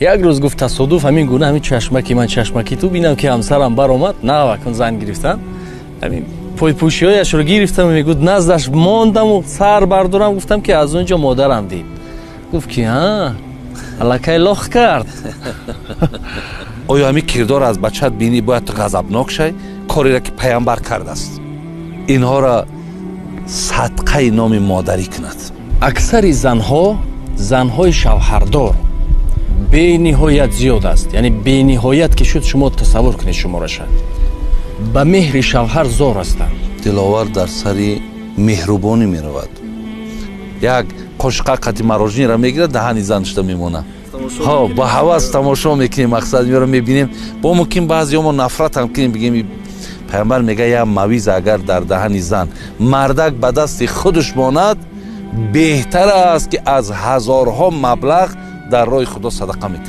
Як рӯз, гуфт, тасодуф ҳамин гуна, ҳамин чашмаки ман, чашмаки ту, бинам ки ҳамсарам баромад, навакун зан гирифтан, ҳамин пойпӯшиҳояшро гирифтам, мегуфт, наздаш мондаму сар бардорам, гуфтам ки аз он ҷо модарам дид, гуфт ки а аллакай лох кард. Оё ҳамин кирдор аз бачат бинӣ, бояд ту ғазабнок шай? Кореро ки пайғамбар кардааст, инҳоро садқаи номи модарӣ кунад. Аксари занҳо, занҳои шавҳардор бениҳоят зиёд аст, яъне бениҳоят ки шуд, шумо тасаввур кунед шумораша, ба меҳри шавҳар зор ҳастанд. Диловар дар сари меҳрубонӣ меравад, як қошиқа қати мороженое ро мегирад, даҳани зан шуда мемонад. Ҳо, ба ҳавас тамошо мекунем, мақсад меёра мебинем. Бо мумкин баъзеҳомо нафратам кунем, бигем, пайғамбар мега, як мавиз агар дар даҳани зан мардак ба дасти худаш монад, беҳтар аст, ки аз ҳазорҳо маблағ дар роҳи Худо садақа мекунад.